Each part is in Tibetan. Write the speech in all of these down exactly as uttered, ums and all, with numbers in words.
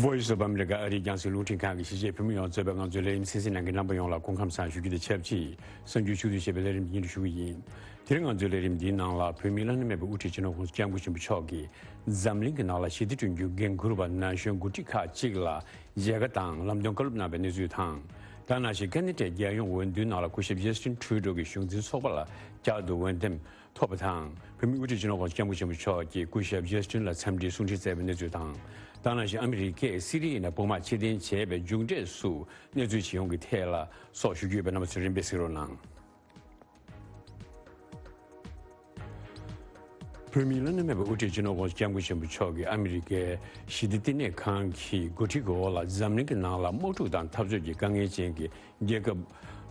Voice of America ཨ་རིའི་རྒྱང་སྲིང་རླུང་འཕྲིན་ཁང་གི་གཞིས་བྱེས་བོད་མི་ཡོངས་གཙོས་པའི་ང་ཚོའི་ལས་རིམ་གསན་གཟིགས་གནང་མཁན་རྣམ་པ་ཡོངས་ལ་སྐུ་ཁམས་བཟང་ཞུ་རྒྱུ་དང་ཆབས་ཅིག་གསར་འགྱུར་ཕྱོགས་བསྡུས་བྱས་པའི་ལས་རིམ་འདི་སྙན་སྒྲོན་ཞུ་གི་ཡིན། དེ་རིང་ང་ཚོའི་ལས་རིམ་འདིའི་ནང་ལ་བོད་མིའི་བླ་ན་མེད་པའི་དབུ་ཁྲིད་སྤྱི་ནོར་༸གོང་ས་༸སྐྱབས་མགོན་ཆེན་པོ་མཆོག་གིས་འཛམ་གླིང་གི་ནང་ལ་ཞི་བདེ་བསྐྲུན་རྒྱུའི་འགན་འཁུར་བ་ན་གཞོན་འགོ་ཁྲིད་ཁག་ཅིག་ལ་མཇལ་ཁ་དང་ལམ་སྟོན་བཀའ་སློབ་གནང་བའི་གནས་ཚུལ་དང་། ད་ནང་བཞིན་ཀ་ན་ཌའི་རྒྱལ་ཡོངས་འོས་བསྡུའི་ནང་ལ་སྐུ་ཞབས་ཇ་སི་ཊིན་ཊུ་རུ་ཌོ་གིས་གཞུང་འཛིན་ཚོགས་པ་ལ་བསྐྱར་དུ་འོས་འདེམས་ཐོབ་པ་དང་། བོད་མིའི་དབུ་ཁྲིད་སྤྱི་ནོར་༸གོང་ས་༸སྐྱབས་མགོན་ཆེན་པོ་མཆོག་གིས་སྐུ་ཞབས་ཇ་སི་ཊིན་ལ་འཚམས་འདྲིའི་གསུང་འཕྲིན་སྩལ་བའི་གནས་ཚུལ་དང་། ད་ནང་བཞིན་ཨ་མི་རི་ཀས་སི་རི་ཡའི་ནང་དཔུང་དམག་ཕྱིར་འཐེན་བྱས་པའི་མཇུག་འབྲས་སུ་གནས་ཚུལ་ཇི་ཡོང་གི་ཐད་ལ་སོགས་ཞུ་རྒྱུ་ཡོད་པས་རྣམ་པ་ཚོས་རིམ་པས་གཟིགས་རོགས་གནང་། བོད་མིའི་བླ་ན་མེད་པའི་དབུ་ཁྲིད་སྤྱི་ནོར་༸གོང་ས་༸སྐྱབས་མགོན་ཆེན་པོ་མཆོག་གིས་ཨ་མི་རི་ཀའི་ཞི་བདེ་བསྟི་གནས་ཁང་གི་འགོ་ཁྲིད་ཀྱི་འོག་ལ་འཛམ་གླིང་གི་ནང་ལ་དམག་འཁྲུག་དང་འཐབ་རྩོད་ཀྱི་དཀའ་ངལ་ཅན་གྱི་རྒྱལ་ཁབ་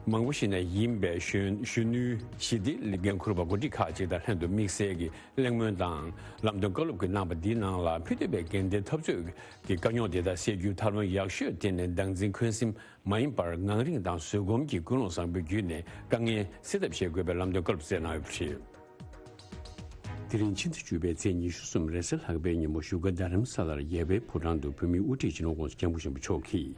མང་པོ་ཞིག་ནས་ཡིན་པའི་གཞོན་གཞོན་ནུའི་ཞི་བདེའི་འགན་འཁུར་བ་འགོ་ཁྲིད་ཁག་ཅིག་དང་ལྷན་དུ་དམིགས་བསལ་གྱི་གླེང་མོལ་དང་ལམ་སྟོན་བཀའ་སློབ་ཀྱི་གནང་བ་འདིའི་ནང་ལ་ཕུ་ཐུབ་པའི་འགན་ལྡན་འཐབ་རྩོད་ཀྱི་དཀའ་རྙོག་དེ་དག་སེལ་རྒྱུའི་ཐབས་ལམ་ཡག་ཤོས་དེ་ནི་བདག་འཛིན་འཁོན་སེམས་མ་ཡིན་པར་ངང་རིང་དང་བཟོད་སྒོམ་གྱི་ཀུན་སློང་བཟང་པོའི་བརྒྱུད་ནས་དཀའ་ངལ་སེལ་ཐབས་བྱེད་དགོས་པའི་ལམ་སྟོན་བཀའ་སློབ་སྩལ་གནང་ཡོད་པ་རེད། དེ་རིང་ཕྱི་ཟླ་བཅུ་པའི་ཚེས་ཉི་ཤུ་གསུམ་རེས་གཟའ་ལྷག་པའི་ཉིན་མོ་བཞུགས་སྒར་རྡ་རམ་ས་ལར་རྒྱལ་བའི་ཕོ་བྲང་དུ་བོད་མིའི་དབུ་ཁྲིད་སྤྱི་ནོར་༸གོང་ས་༸སྐྱབས་མགོན་ཆེན་པོ་མཆོག་གིས།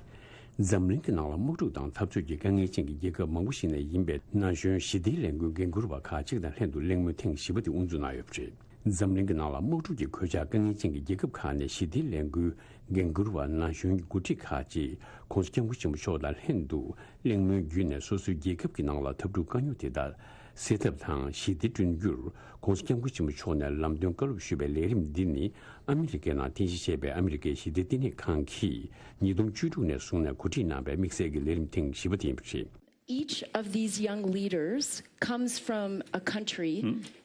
འཛམ་གླིང་གི་ནང་ལ་དམག་འཁྲུག་དང་འཐབ་རྩོད་ཀྱི་དཀའ་ངལ་ཅན་གྱི་རྒྱལ་ཁབ་མང་པོ་ཞིག་ནས་ཡིན་པའི་ན་གཞོན་ཞི་བདེའི་ལས་འགུལ་འགན་འཁུར་བ་ཁག་ཅིག་དང་ལྷན་དུ་གླེང་མོལ་ཐེངས་བཞི་པ་དེ་དབུ་འཛུགས་གནང་ཡོད་པ་རེད། འཛམ་གླིང་གི་ནང་ལ་དམག་འཁྲུག་གི་གོད་ཆག་དཀའ་ངལ་ཅན་གྱི་རྒྱལ་ཁབ་ཁག་ནས་ཞི་བདེའི་ལས་འགུལ་འགན་འཁུར་བ་ན་གཞོན་གྱི་འགོ་ཁྲིད་ཁག་ཅིག་༸གོང་ས་༸སྐྱབས་མགོན་ཆེན་པོ་མཆོག་དང་ལྷན་དུ་གླེང་མོལ་བརྒྱུད་ནས་སོ་སོའི་རྒྱལ་ཁབ་ཀྱི་ནང་ལ་འཐབ་འཁྲུག་དཀའ་རྙོག་དེ་དག་སེལ་ཐབས་དང་ཞི་བདེ་བསྐྲུན་རྒྱུར་༸གོང་ས་༸སྐྱབས་མགོན་ཆེན་པོ་མཆོག་ནས་ལམ་སྟོན་བཀའ་སློབ་ཞུས་པའི་ལས་རིམ་འདི་ནི་ཨ་མི་རི་ཀའི་ནང་རྟེན་གཞི་བྱས་པའི་ཨ་མི་རི་ཀའི་ཞི་བདེ་བསྟི་གནས་ཁང་གིས་ཉིས་སྟོང་བཅུ་དྲུག་ནས་བཟུང་ནས་གོ་སྒྲིག་གནང་བའི་དམིགས་བསལ་གྱི་ལས་རིམ་ཐེངས་བཞི་པ་དེ་ཡིན་པ་རེད། Each of these young leaders comes from a country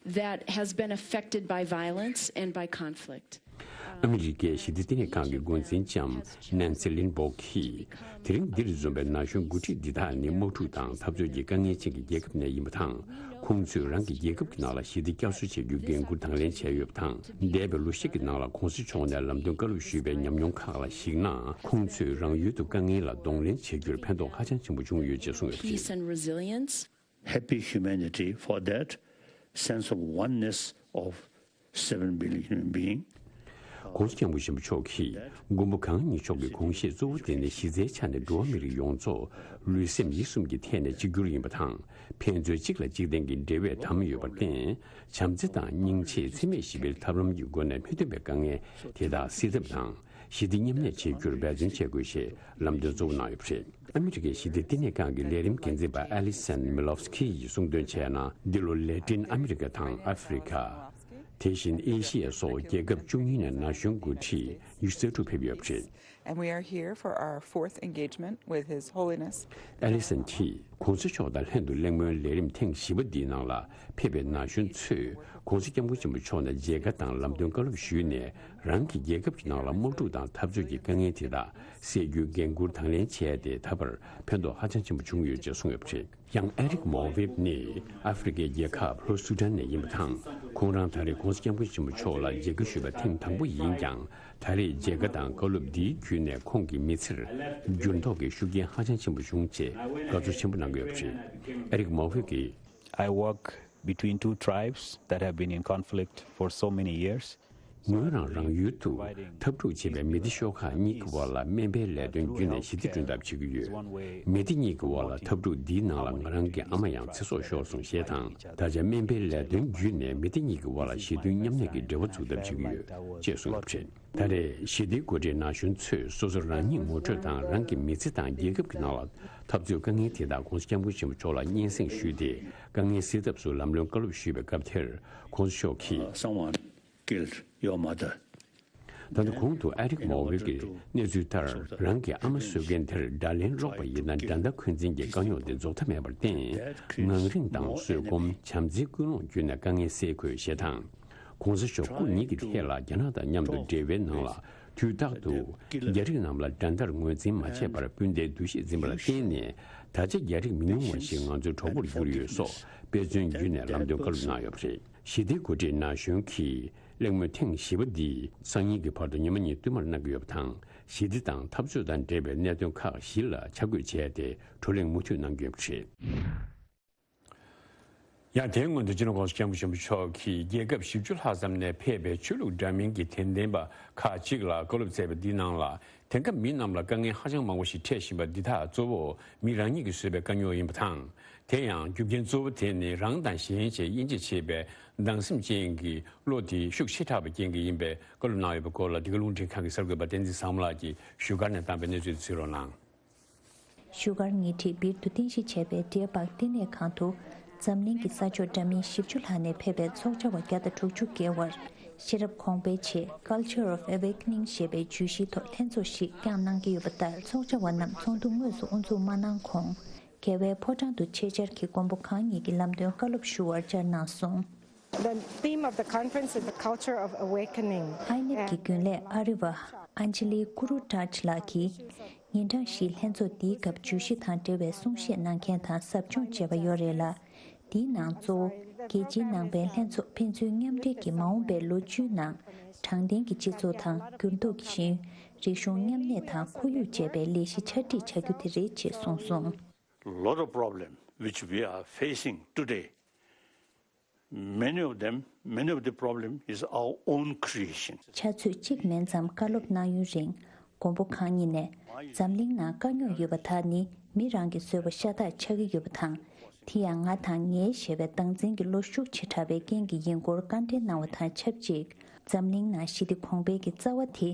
that has been affected by violence and by conflict. ཨ་མི་རི་ཀའི་ཞི་བདེ་བསྟི་གནས་ཁང་གི་འགོ་འཛིན་ལྕམ་ནན་སི་ལིན་སྦོག་གིས། དེ་རིང་འདིར་འཛོམས་པའི་ན་གཞོན་འགོ་ཁྲིད་འདི་དག་ནི་དམག་འཁྲུག་དང་འཐབ་རྩོད་ཀྱི་དཀའ་ངལ་ཅན་གྱི་རྒྱལ་ཁབ་ནས་ཡིན་པ་དང་། ཁོང་ཚོས་རང་གི་རྒྱལ་ཁབ་ཀྱི་ནང་ལ་ཞི་བདེ་བསྐྱར་གསོ་བྱེད་རྒྱུའི་འགན་འཁུར་དང་ལེན་བྱས་ཡོད་པ་དང་། འདས་པའི་ལོ་ཤས་ཀྱི་ནང་ལ་༸གོང་ས་མཆོག་ནས་ལམ་སྟོན་བཀའ་སློབ་ཞུས་པའི་ཉམས་མྱོང་ཁག་ལ་གཞིགས་ན། ཁོང་ཚོས་རང་ཡུལ་དུ་དཀའ་ངལ་ལ་གདོང་ལེན་བྱེད་རྒྱུར་ཕན་ཐོགས་ཧ་ཅང་ཆེན་པོ་བྱུང་ཡོད་ཅེས་གསུངས་ཡོད་པ་རེད། Peace and resilience. Happy humanity for that sense of oneness of seven billion human being. ༸གོང་ས་༸སྐྱབས་མགོན་ཆེན་པོ་མཆོག་གིས་མགོན་པོ་གང་ཉིད་མཆོག་གི་དགོངས་བཞེད་གཙོ་བོ་དེ་ནི་གཞི་རྩའི་ཆ་ནས་འགྲོ་བ་མི་རིགས་ཡོངས་རྫོགས་ལུས་སེམས་ཡིད་གསུམ་གྱི་ཐད་ནས་གཅིག་གྱུར་ཡིན་པ་དང་། ཕན་ཚུན་གཅིག་ལ་གཅིག་བརྟེན་གྱི་འབྲེལ་བས་དམ་ཡོད་པར་བརྟེན། བྱམས་བརྩེ་དང་སྙིང་རྗེ་འཚེ་མེད་ཞི་བའི་ཐབས་ལམ་གྱི་སྒོ་ནས་མི་མཐུན་པའི་དཀའ་ངལ་དེ་དག་སེལ་ཐབས་དང་། ཞི་བདེ་མཉམ་གནས་བྱེད་རྒྱུར་འབད་བརྩོན་བྱེད་དགོས་ཞེས་ལམ་སྟོན་གཙོ་བོ་གནང་ཡོད་པ་རེད། ཨ་མི་རི་ཀའི་ཞི་བདེ་བསྟི་གནས་ཁང་གི་ལས་རིམ་འགན་འཛིན་པ་ཨེ་ལི་སན་མི་ལོབ་སི་ཁི་ཡིས་གསུངས་དོན་བྱས་ན། འདི་ལོ་ལེ་ཏིན་ཨ་མི་རི་ཀ་དང་ཨ་ཧྥེ་རི་ཁ། དེ་བཞིན་ཨེ་ཤི་ཡ་སོགས་རྒྱལ་ཁབ་བཅུ་གཉིས་ནས་ན་གཞོན་འགོ་ཁྲིད་ཉི་ཤུ་རྩ་དྲུག་ཕེབས་ཡོད་པ་རེད། And we are here for our fourth engagement with His Holiness. ཨེ་ལི་སན་གྱིས་༸གོང་ས་མཆོག་དང་ལྷན་དུ་གླེང་མོལ་ལས་རིམ་ཐེངས་བཞི་པ་འདིའི་ནང་ལ་ཕེབས་པའི་ན་གཞོན་ཚོས་༸གོང་ས་༸སྐྱབས་མགོན་ཆེན་པོ་མཆོག་ནས་མཇལ་ཁ་དང་ལམ་སྟོན་བཀའ་སློབ་ཞུས་ནས། རང་གི་རྒྱལ་ཁབ་ཀྱི་ནང་ལ་དམག་འཁྲུག་དང་འཐབ་རྩོད་ཀྱི་དཀའ་ངལ་དེ་དག་སེལ་རྒྱུའི་འགན་འཁུར་དང་ལེན་བྱས་ཏེ། ད་བར་ཕན་ཐོགས་ཧ་ཅང་ཆེན་པོ་བྱུང་ཡོད་ཅེས་གསུངས་ཡོད་པ་རེད། ཡང་ཨེ་རིག་མོ་ཝིབ་ནི་ཨ་ཧྥེ་རི་ཁའི་རྒྱལ་ཁབ་ལྷོ་སུ་ཏན་ནས་ཡིན་པ་དང་། ཁོང་རང་ད་རེས་༸གོང་ས་༸སྐྱབས་མགོན་ཆེན་པོ་མཆོག་ལ་མཇལ་ཁ་ཞུས་པ་ཐེངས་དང་པོ་ཡིན་ཀྱང་། ད་རེས་མཇལ་ཁ་དང་བཀའ་སློབ་འདིའི་བརྒྱུད་ནས་ཁོང་གི་མི་ཚེར་འགྱུར་ལྡོག་གི་ཤུགས་རྐྱེན་ཧ་ཅང་ཆེན་པོ་བྱུང་ཅེས་དགའ་ཚོར་ཆེན་པོ་གནང་གི་ཡོད་པ་རེད། ཨེ་རིག་མོ་ཝིབ་ཀྱིས། I walk between two tribes that have been in conflict for so many years. ངོས་རང་རང་ཡུལ་དུ་འཐབ་འཁྲུག་བྱེད་པའི་མི་སྡེ་ཤོག་ཁག་གཉིས་ཀྱི་དབར་ལ་སྨན་པའི་ལས་དོན་བརྒྱུད་ནས་ཞི་བདེ་བསྐྲུན་ཐབས་བྱེད་ཀྱི་ཡོད། མི་སྡེ་གཉིས་ཀྱི་དབར་ལ་འཐབ་འཁྲུག་འདིའི་ནང་ལ་ང་རང་གི་ཨ་མ་ཡང་ཚེ་སྲོག་ཤོར་སོང་ཞེས་དང་། ད་ཆ་སྨན་པའི་ལས་དོན་བརྒྱུད་ནས་མི་སྡེ་གཉིས་ཀྱི་དབར་ལ་ཞི་མཐུན་མཉམ་གནས་ཀྱི་འབྲེལ་བ་འཛུགས་ཐབས་བྱེད་ཀྱི་ཡོད་ཅེས་གསུངས་ཡོད་པ་རེད། ད་རེས་ཞི་བདེའི་འགོ་ཁྲིད་ན་གཞོན་ཚོས་སོ་སོ་རང་ཉིད་ངོ་སྤྲོད་དང་། རང་གི་མི་ཚེ་དང་རྒྱལ་ཁབ་ཀྱི་ནང་ལ་འཐབ་རྩོད་དཀའ་ངལ་དེ་དག་༸གོང་ས་༸སྐྱབས་མགོན་ཆེན་པོ་མཆོག་ལ་སྙན་སེང་ཞུས་ཏེ། དཀའ་ངལ་སེལ་ཐབས་སུ་ལམ་ལྷོང་བཀའ་སློབ་ཞུས་པའི་སྐབས་དེར། ༸གོང་ས་མཆོག་གིས། Someone killed your mother. ད་ལྟ་གོང་དུ་ཨེ་རིག་མོ་ཝིར་གྱི་གནས་ཚུལ་ལྟར། རང་གི་ཨ་མ་གསོད་མཁན་དེར་དགྲ་ལན་སློག་པ་ཡིན་ན། དགྲ་ཟླ་འཁོན་འཛིན་གྱི་དཀའ་རྙོག་འདི་རྫོགས་མཐའ་མེད་པར་བརྟེན། ངང་རིང་དང་བཟོད་སྒོམ། བྱམས་བརྩེའི་ཀུན་སློང་བརྒྱུད་ནས་དཀའ་ངལ་སེལ་དགོས་ཞེས་དང་། ༸གོང་ས་མཆོག་སྐུ་ཉིད་ཀྱི་ཐད་ལ་རྒྱ་ནག་དང་མཉམ་དུ་འབྲེལ་བའི་ནང་ལ་དུས་རྟག་ཏུ་རྒྱ་རིགས་རྣམས་ལ་དགྲ་ཟླར་ངོས་འཛིན་མ་བྱས་པར་སྤུན་ཟླའི་འདུ་ཤེས་འཛིན་པ་ལ་བརྟེན་ནས། ད་ཆ་རྒྱ་རིགས་མི་ཉུང་བ་ཞིག་ང་ཚོའི་གྲོགས་པོར་གྱུར་ཡོད་སོགས་དཔེ་མཚོན་བརྒྱུད་ནས་ལམ་སྟོན་བཀའ་སློབ་གནང་ཡོད་པ་རེད། ཞི་བདེའི་འགོ་ཁྲིད་ན་གཞོན་གྱིས་གླེང་མོལ་ཐེངས་བཞི་པ་འདི་སང་ཉིན་གྱི་བར་དུ་ཉི་མ་གཉིས་བསྟུད་མར་གནང་གི་ཡོད་པ་དང་། ཞི་བདེ་དང་འཐབ་རྩོད་དང་འབྲེལ་བའི་གནད་དོན་ཁག་བཞི་ལ་ཆ་བགོས་བྱས་ཏེ་བགྲོ་གླེང་མུ་མཐུད་གནང་གི་ཡོད་པ་རེད། ཡང་དེའི་སྔོན་དུ་སྤྱི་ནོར་༸གོང་ས་༸སྐྱབས་མགོན་ཆེན་པོ་མཆོག་གིས་རྒྱལ་ཁབ་བཞི་བཅུ་ལྷག་ཙམ་ནས་ཕེབས་པའི་ཆོས་ལུགས་འདྲ་མིན་གྱི་དད་ལྡན་པ་ཁག་ཅིག་ལ་བཀའ་སློབ་སྩལ་བ་འདིའི་ནང་ལ། དེང་སྐབས་མི་རྣམས་ལ་དཀའ་ངལ་ཧ་ཅང་མང་པོ་ཞིག་འཕྲད་བཞིན་པ་འདི་དག་གཙོ་བོ་མི་རང་ཉིད་ཀྱིས་བཟོས་པའི་དཀའ་རྙོག་ཡིན་པ་དང་། དེ་ཡང་རྒྱུ་རྐྱེན་གཙོ་བོ་དེ་ནི་རང་དང་གཞན་བཅས་དབྱེ་འབྱེད་བྱེད་པའི་སྡང་སེམས་ཅན་གྱི་བློ་དེ་ཤུགས་ཆེ་དྲགས་པའི་རྐྱེན་གྱིས་ཡིན་པའི་བཀའ་སློབ་གནང་ཡོད་པའི་སྐོར་ལ། འདི་ག་རླུང་འཕྲིན་ཁང་གི་གསར་འགོད་པ་བསྟན་འཛིན་བཟང་མོ་ལགས་ཀྱིས་བཞུགས་སྒར་ནས་བཏང་པའི་གནས་ཚུལ་དེ་གཟིགས་རོགས་གནང་། བཞུགས་སྒར་ཉེ་འཁྲིས་སྦིར་དུ་རྟེན་གཞི་བྱས་པའི་འབྲས་སྤགས་བསྟི་གནས་ཁང་དུ། འཛམ་གླིང་གི་ས་ཕྱོགས་འདྲ་མིན་བཞི་བཅུ་ལྷག་ནས་ཕེབས་པའི་ཚོགས་བཅར་བ་བརྒྱ་དང་དྲུག་ཅུ་བརྒལ་བར་ཤེས་རབ་གོང་འཕེལ་ཆེད་Culture of Awakening ཞེས་པའི་བརྗོད་གཞིའི་ཐོག་ལྷན་ཚོགས་ཤིག་བསྐྱངས་གནང་གི་ཡོད་པ་ལྟར། ཚོགས་བཅར་བ་རྣམས་ཚོགས་འདུ་དངོས་སུ་དབུ་འཛུགས་མ་གནང་གོང་། རྒྱལ་བའི་ཕོ་བྲང་དུ་ཆེད་བཅར་གྱིས་མགོན་པོ་གང་ཉིད་ཀྱི་ལམ་སྟོན་བཀའ་སློབ་ཞུ་བར་བཅར་གནང་སོང་། The theme of the conference is the culture of awakening. ཨའི་ནེབ་ཀྱི་རྒྱུན་ལས་ཨ་རི་བ་ཨན་ཇི་ལི་ཀུ་རུ་ཏཱཇ་ལགས་ཀྱིས། ཉིན་གྲངས་བཞིའི་ལྷན་ཚོགས་འདིའི་སྐབས་བརྗོད་གཞི་དང་འབྲེལ་བའི་གསུང་བཤད་གནང་མཁན་དང་ཟབ་སྦྱོང་བྱས་པ་ཡོད་རེད་ལ། འདིའི་ནང་གཙོ་བོ་རྒྱལ་སྤྱིའི་ནང་པའི་ལྷན་ཚོགས་ཕན་ཚུན་མཉམ་འབྲེལ་གྱིས་མ་འོངས་པའི་ལོ་བཅུའི་ནང་དྲང་བདེན་གྱི་སྤྱི་ཚོགས་དང་འགྱུར་ལྡོག་གི་ཞིང་། རིག་གཞུང་མཉམ་གནས་དང་ཁོར་ཡུག་ཅེས་པའི་ལས་གཞི་ཆ་སྒྲིག་བྱ་རྒྱུ་དེ་རེད་ཅེས་གསུངས་སོང་། Lot of problem which we are facing today, many of them, many of the problem is our own creation. ཕྱག་ཚོད་གཅིག་མིན་ཙམ་བཀའ་སློབ་གནང་ཡུན་རིང་། མགོན་པོ་གང་ཉིད་ནས། འཛམ་གླིང་ནང་དཀའ་རྙོག་ཡོད་པ་དག་ནི་མི་རང་གིས་བཟོས་པ་ཤ་སྟག་ཆགས་ཀྱི་ཡོད་པ་དང་། དེ་ཡང་ང་དང་ངའི་ཞེས་པའི་སྡང་འཛིན་གྱི་བློ་ཤུགས་ཆེ་དྲགས་པའི་རྐྱེན་གྱིས་ཡིན་སྐོར་བཀའ་འདྲི་གནང་བ་དང་ཆབས་ཅིག་འཛམ་གླིང་ནང་ཞི་བདེ་གོང་འཕེལ་གྱི་རྩ་བ་དེ་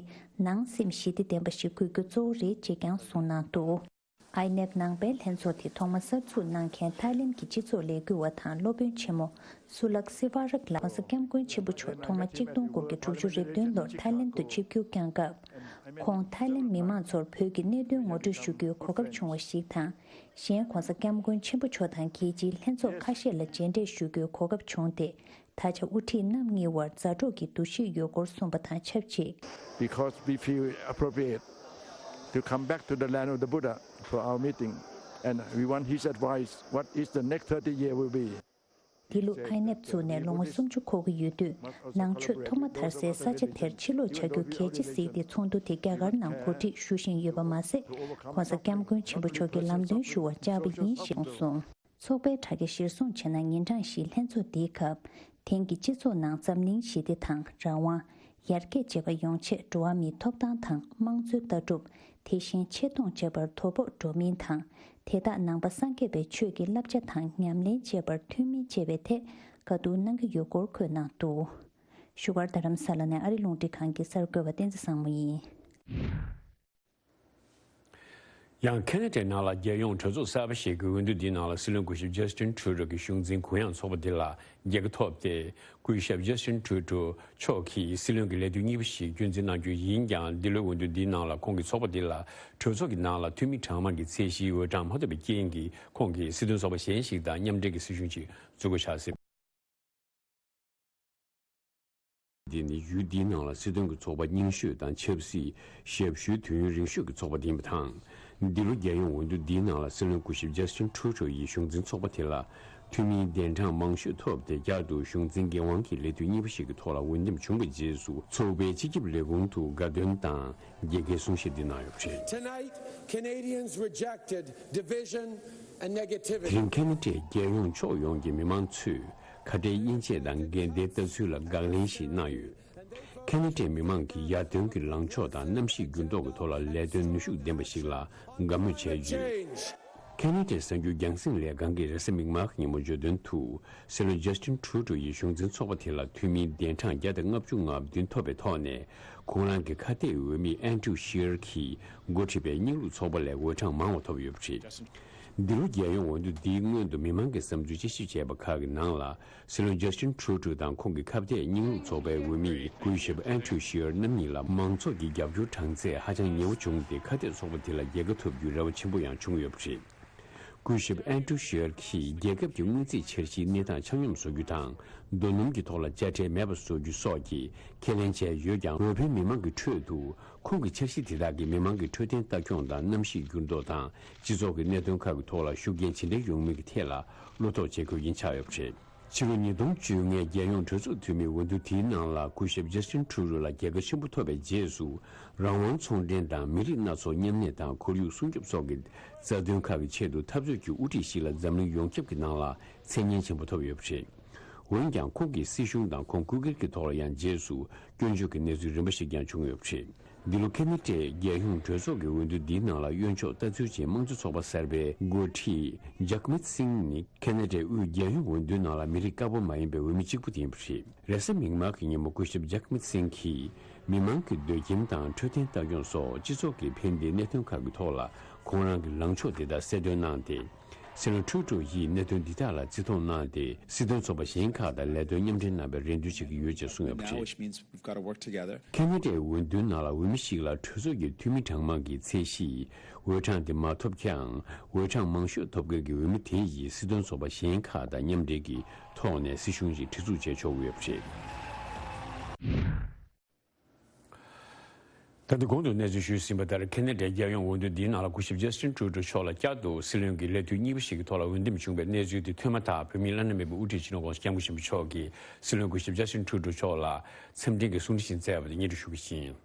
ནང་སེམས་ཞི་བདེ་ལྡན་པ་ཞིག་དགོས་རྒྱུ་གཙོ་བོ་རེད་ཅེས་ཀྱང་གསུངས་གནང་འདུག་ཨའི་ནེབ་ནང་པའི་ལྷན་ཚོགས་དེ་ཐོག་མ་གསར་འཛུགས་གནང་མཁན་ཐའི་ལེན་གྱི་སྤྱི་ཚོགས་ལས་འགུལ་བ་དང་སློབ་དཔོན་ཆེན་མོ་སུ་ལག་སི་ཝ་རག་ལགས། ྋགོང་ས་ྋསྐྱབས་མགོན་ཆེན་པོ་མཆོག་ཐོག་མ་གཅིག་སྟོང་དགུ་བརྒྱ་དྲུག་ཅུ་རེ་བདུན་ལོར་ཐའི་ལེན་དུ་ཆིབས་བསྒྱུར་བསྐྱངས་སྐབས། ཁོང་ཐའི་ལེན་མི་མང་ཚོར་བོད་ཀྱི་གནད་དོན་ངོ་སྤྲོད་ཞུ་རྒྱུའི་གོ་སྐབས་བྱུང་བ་ཞིག་དང་། གཞན་ྋགོང་ས་ྋསྐྱབས་མགོན་ཆེན་པོ་མཆོག་དང་རྒྱལ་སྤྱིའི་ལྷན་ཚོགས་ཁ་ཤས་ལ་མཇལ་འཕྲད་ཞུ་རྒྱུའི་གོ་སྐབས་བྱུང་སྟེ། ད་ཆ་དབུ་ཁྲིད་རྣམ་གཉིས་དབར་མཛའ་གྲོགས་ཀྱི་འདུ་ཤེས་ཡོད་སྐོར་གསུངས་པ་དང་ཆབས་ཅིག Because we feel appropriate to come back to the land of the Buddha for our meeting, and we want his advice, what is the next thirty year will be. འདི་ལོ་ཨའི་ནེབ་བཙུགས་ནས་ལོ་ངོ་སུམ་ཅུ་འཁོར་གྱི་ཡོད་དུས། ནང་ཆོས་ཐོག་མ་དར་སའི་ས་ཆ་དེར་ཕྱིར་ལོག་བྱ་རྒྱུ་གལ་ཆེ་གཟིགས་ཏེ་ཚོགས་འདུ་དེ་རྒྱ་གར་ནང་གོ་སྒྲིག་ཞུ་བཞིན་ཡོད་པ་མ་ཟད། ྋགོང་ས་ྋསྐྱབས་མགོན་ཆེན་པོ་མཆོག་གི་ལམ་སྟོན་ཞུ་བར་བཅར་བ་ཡིན་ཞེས་གསུངས་སོང་། ཚོགས་པའི་དྲ་རྒྱ་གཞིར་བཟུང་བྱས་ན། ཉིན་གྲངས་བཞིའི་ལྷན་ཚོགས་འདིའི་སྐབས། དེང་གི་སྤྱི་ཚོགས་ནང་འཛམ་གླིང་ཞི་བདེ་དང་རང་དབང་། ཡར་རྒྱས་བཅས་པ་ཡོང་ཆེད་འགྲོ་བ་མིའི་ཐོབ་ཐང་དང་དམངས་གཙོའི་ལྟ་གྲུབ། དེ་བཞིན་ཆེ་མཐོང་བཅས་པར་དོ་ཕོག་འགྲོ་མིན་དང་། དེ་དག་ནང་པ་སངས་རྒྱས་པའི་ཆོས་ཀྱི་བསླབ་བྱ་དང་ཉམས་ལེན་བཅས་པར་མཐུན་མིན་བཅས་པའི་ཐད་བཀའ་བསྡུར་གནང་གི་ཡོད་སྐོར་འཁོད་གནང་འདུག་བཞུགས་སྒར་རྡ་རམ་ས་ལ་ནས་ཨ་རི་རླུང་འཕྲིན་ཁང་གི་གསར་འགོད་པ་བསྟན་འཛིན་བཟང་མོ་ཡིན། ཡང་ཁེ་ན་ཌའི་ནང་ལ་རྒྱལ་ཡོངས་གྲོས་ཚོགས་གསར་པ་ཞིག་གི་འོས་བསྡུ་འདིའི་ནང་ལ་སྲིད་བློན་སྐུ་ཞབས་ཇཱ་སི་ཊིན་ཁྲུ་ཌོ་གི་གཞུང་འཛིན་གུ་ཡངས་ཚོགས་པ་འདི་ལ་རྒྱལ་ཁ་ཐོབ་སྟེ། སྐུ་ཞབས་ཇཱ་སི་ཊིན་ཁྲུ་ཌོ་མཆོག་གིས་སྲིད་བློན་གྱི་ལས་དུས་གཉིས་པ་ཞིག་རྒྱུན་འཛིན་གནང་རྒྱུ་ཡིན་ཀྱང་། འདི་ལོའི་འོས་བསྡུ་འདིའི་ནང་ལ་ཁོང་གི་ཚོགས་པ་འདི་ལ་གྲོས་ཚོགས་ཀྱི་ནང་ལ་འཐུས་མི་གྲངས་མང་གི་ཚད་གཞིའི་འོས་གྲངས་མ་ཐོབ་པའི་རྐྱེན་གྱིས། ཁོང་གིས་སྲིད་དོན་ཚོགས་པ་གཞན་ཞིག་དང་མཉམ་འབྲེལ་གྱི་སྲིད་གཞུང་ཅིག་འཛུགས་དགོས་ཆགས་སྲིད། འདི་ནི་ཡུལ་འདིའི་ནང་ལ་སྲིད་དོན་གྱི་ཚོགས་པ་རྙིང་ཤོས་དང་ཆབ་སྲིད་ཞབས་ཞུའི་དུས་ཡུན་རིང་ཤོས་ཀྱི་ཚོགས་པ་ཡིན་པ་དང་། འདི་ལོ་རྒྱལ་ཡོངས་འོས་བསྡུ་འདིའི་ནང་ལ་སྲིད་བློན་སྐུ་ཞབས་ཇཱ་སི་ཊིན་ཁྲུ་ཌོ་ཡི་གཞུང་འཛིན་ཚོགས་པ་དེ་ལ་འཐུས་མིའི་གདན་གྲངས་མང་ཤོས་ཐོབ་སྟེ། བསྐྱར་དུ་གཞུང་འཛིན་འགན་དབང་གིས་ལས་དུས་གཉིས་པ་ཞིག་གི་ཐོག་ལ་འོས་འདེམས་བྱུང་བའི་རྗེས་སུ། ཚོགས་པའི་སྤྱི་ཁྱབ་ལས་ཁུངས་དུ་དགའ་སྟོན་དང་རྒྱལ་ཁའི་གསུང་བཤད་འདི་གནང་ཡོད་པ་རེད། Tonight, Canadians rejected division and negativity. དེ་རིང་ཁེ་ན་ཌའི་རྒྱལ་ཡོངས་ཕྱོགས་ཡོངས་ཀྱི་མི་མང་ཚོས་ཁ་བྲལ་དབྱེ་འབྱེད་དང་འགལ་ཟླའི་ལྟ་ཚུལ་ལ་དགག་ལན་ཞིག་གནང་ཡོད། ཁེ་ན་ཌའི་མི་མང་གིས་ཡར་ཐོན་གྱི་ལངས་ཕྱོགས་དང་གནམ་གཤིས་འགྱུར་ལྡོག་གི་ཐོག་ལ་ལས་དོན་ནུས་ཤུགས་ལྡན་པ་ཞིག་ལ་དགའ་མོས་བྱས་ཡོད། ཁེ་ན་ཌའི་གསར་འགྱུར་རྒྱང་སྲིང་ལས་ཁང་གིས་རེས་གཟའ་མིག་དམར་གྱི་ཉིན་མོ་བརྗོད་དོན་དུ། སྲིད་བློན་ཇཱ་སི་ཊིན་ཁྲུ་ཌོ་ཡི་གཞུང་འཛིན་ཚོགས་པ་དེ་ལ་འཐུས་མིའི་གདན་གྲངས་བརྒྱ་དང་ལྔ་བཅུ་ང་བདུན་ཐོབ་པའི་ཐོག་ནས། ཁོང་རང་གི་ཁ་གཏད་འོས་མི་ཨན་ཌྲུ་ཤི་ཡར་གྱིས་འགོ་ཁྲིད་པའི་རྙིང་ལུགས་ཚོགས་པ་ལས་འོས་གྲངས་མང་བ་ཐོབ་ཡོད་པ་རེད། འདི་ལོ་རྒྱལ་ཡོངས་འོས་བསྡུ་འདིའི་སྔོན་དུ་མི་མང་གི་བསམ་ཚུལ་དཔྱད་ཞིབ་བྱས་པ་ཁག་གི་ནང་ལ། སྲིད་བློན་ཇཱ་སི་ཊིན་ཁྲུ་ཌོ་དང་ཁོང་གི་ཁ་གཏད་རྙིང་ལུགས་ཚོགས་པའི་འོས་མི་སྐུ་ཞབས་ཨན་ཌྲུ་ཤི་ཡར་རྣམ་གཉིས་ལ་མང་ཚོགས་ཀྱི་རྒྱབ་སྐྱོར་གྲངས་ཚད་ཧ་ཅང་ཉེ་བོ་བྱུང་སྟེ། ཁ་གཏད་ཚོགས་པ་དེ་ལ་རྒྱལ་ཁ་ཐོབ་རྒྱུའི་རེ་བ་ཆེན་པོ་ཡང་བྱུང་ཡོད་པ་རེད། སྐུ་ཞབས་ཨན་ཌྲུ་ཤི་ཡར་གྱིས་རྒྱལ་ཁབ་ཀྱི་སྔོན་རྩིས་འཆར་གཞིའི་གནས་སྟངས་ཆ་སྙོམས་བཟོ་རྒྱུ་དང་། རྡོ་སྣུམ་གྱི་ཐོག་ལ་དཔྱ་ཁྲལ་མེད་པ་བཟོ་རྒྱུ་སོགས་ཀྱི་ཁས་ལེན་བྱས་ཡོད་ཀྱང་། འོས་འཕེན་མི་མང་གི་ཁྲོད་དུ་ཁོང་གི་འཆར་གཞི་དེ་དག་གིས་མི་མང་གི་འཕྲོད་བསྟེན་ལྟ་སྐྱོང་དང་། གནམ་གཤིས་འགྱུར་ལྡོག་དང་། སྤྱི་ཚོགས་ཀྱི་གནད་དོན་ཁག་གི་ཐོག་ལ་ཤུགས་རྐྱེན་ཇི་འདྲ་ཡོང་མིན་གྱི་ཐད་ལ་བློ་དོགས་བྱེད་དགོས་རྐྱེན་ཆགས་ཡོད་པ་རེད། ཕྱི་ལོ་ཉིས་སྟོང་བཅོ་ལྔའི་རྒྱལ་ཡོངས་གྲོས་ཚོགས་འཐུས་མིའི་འོས་བསྡུ་དེའི་ནང་ལ་སྐུ་ཞབས་ཇ་སི་ཊིན་ཁྲུ་ཌོ་ལ་རྒྱལ་ཁ་ཆེན་པོ་ཐོབ་པའི་རྗེས་སུ། རང་དབང་ཚོང་འབྲེལ་དང་མི་རིགས་སྣ་ཚོགས་མཉམ་གནས་དང་ཁོར་ཡུག་སྲུང་སྐྱོབ་སོགས་ཀྱི་རྩ་དོན་ཁག་གི་ཆེད་དུ་འཐབ་རྩོད་ཀྱི་དབུ་ཁྲིད་ཞིག་ལ་འཛམ་གླིང་ཡོངས་ཁྱབ་ཀྱི་ནང་ལ་མཚན་སྙན་ཆེན་པོ་ཐོབ་ཡོད་པ་རེད། འོན་ཀྱང་ཁོང་གིས་སྲིད་གཞུང་དང་ཁོང་སྐུ་སྒེར་གྱི་ཐོག་ལ་ཡང་རྗེས་སུ་སྐྱོན་བརྗོད་ཀྱི་གནས་ཚུལ་རིམ་པ་ཞིག་ཀྱང་བྱུང་ཡོད་པ་རེད། འདི་ལོ་ཁེ་ན་ཌའི་རྒྱལ་ཡོངས་གྲོས་ཚོགས་ཀྱི་འོས་བསྡུ་འདིའི་ནང་ལ་གཡོན་ཕྱོགས་ལྟ་ཚུལ་ཅན་དམངས་གཙོ་ཚོགས་པ་གསར་པའི་འགོ་ཁྲིད་ཇག་མེད་སིང་ནི་ཁེ་ན་ཌའི་དབུས་རྒྱལ་ཡོངས་འོས་བསྡུའི་ནང་ལ་མི་རིགས་དཀར་པོ་མ་ཡིན་པའི་འོས་མི་གཅིག་པུ་དེ་ཡིན་པ་རེད། རེས་གཟའ་མིག་དམར་གྱི་ཉིན་མོ་སྐུ་ཞབས་ཇག་མེད་སིང་གིས་མི་མང་གི་སྡོད་ཁྱིམ་དང་འཕྲོད་བསྟེན་ལྟ་སྐྱོང་སོགས་སྤྱི་ཚོགས་ཀྱི་ཕན་བདེའི་གནད་དོན་ཁག་གི་ཐོག་ལ་ཁོང་རང་གི་ལངས་ཕྱོགས་དེ་དག་གསལ་སྟོན་གནང་སྟེ། སྲིད་བློན་ཁྲུ་ཌོ་ཡིས་གནད་དོན་འདི་དག་ལ་བརྩི་མཐོང་གནང་སྟེ། སྲིད་དོན་ཚོགས་པ་གཞན་ཁག་དང་ལས་དོན་མཉམ་འབྲེལ་གནང་བའི་རེ་འདུན་བྱེད་ཀྱི་ཡོད་ཅེས་གསུངས་ཡོད་པ་རེད། Now, which means we've got to work together. ཁེ་ན་ཌའི་འོས་བསྡུའི་ནང་ལ་འོས་མི་ཞིག་ལ་གྲོས་ཚོགས་ཀྱི་འཐུས་མི་གྲངས་མང་གི་ཚད་གཞི། འོས་གྲངས་དེ་མ་ཐོབ་ཀྱང་། འོས་གྲངས་མང་ཤོས་ཐོབ་མཁན་གྱི་འོས་མི་དེ་ཡིས་སྲིད་དོན་ཚོགས་པ་གཞན་ཁག་དང་མཉམ་འབྲེལ་གྱི་ཐོག་ནས་སྲིད་གཞུང་ཞིག་སྒྲིག་འཛུགས་བྱས་ཆོག་གི་ཡོད་པ་རེད། ད་ལྟ་གོང་དུ་གནས་ཚུལ་ཞུས་ཟིན་པ་ལྟར། ཁེ་ན་ཌའི་རྒྱལ་ཡོངས་འོས་བསྡུ་འདིའི་ནང་ལ་སྐུ་ཞབས་ཇ་སི་ཊིན་ཁྲུ་ཌོ་མཆོག་ལ་བསྐྱར་དུ་སྲིད་བློན་གྱི་ལས་དུས་གཉིས་པ་ཞིག་གི་ཐོག་ལ་འོས་འདེམས་བྱུང་བའི་གནས་ཚུལ་དེ་ཐོན་མ་ཐག། བོད་མིའི་བླ་ན་མེད་པའི་དབུ་ཁྲིད་སྤྱི་ནོར་༸གོང་ས་༸སྐྱབས་མགོན་ཆེན་པོ་མཆོག་གིས་སྲིད་བློན་སྐུ་ཞབས་ཇ་སི་ཊིན་ཁྲུ་ཌོ་མཆོག་ལ་འཚམས་འཕྲིན་གྱི་གསུང་འཕྲིན་ཞིག་བསྩལ་བ་དེ་སྙན་སྒྲོན་ཞུ་གི་ཡིན།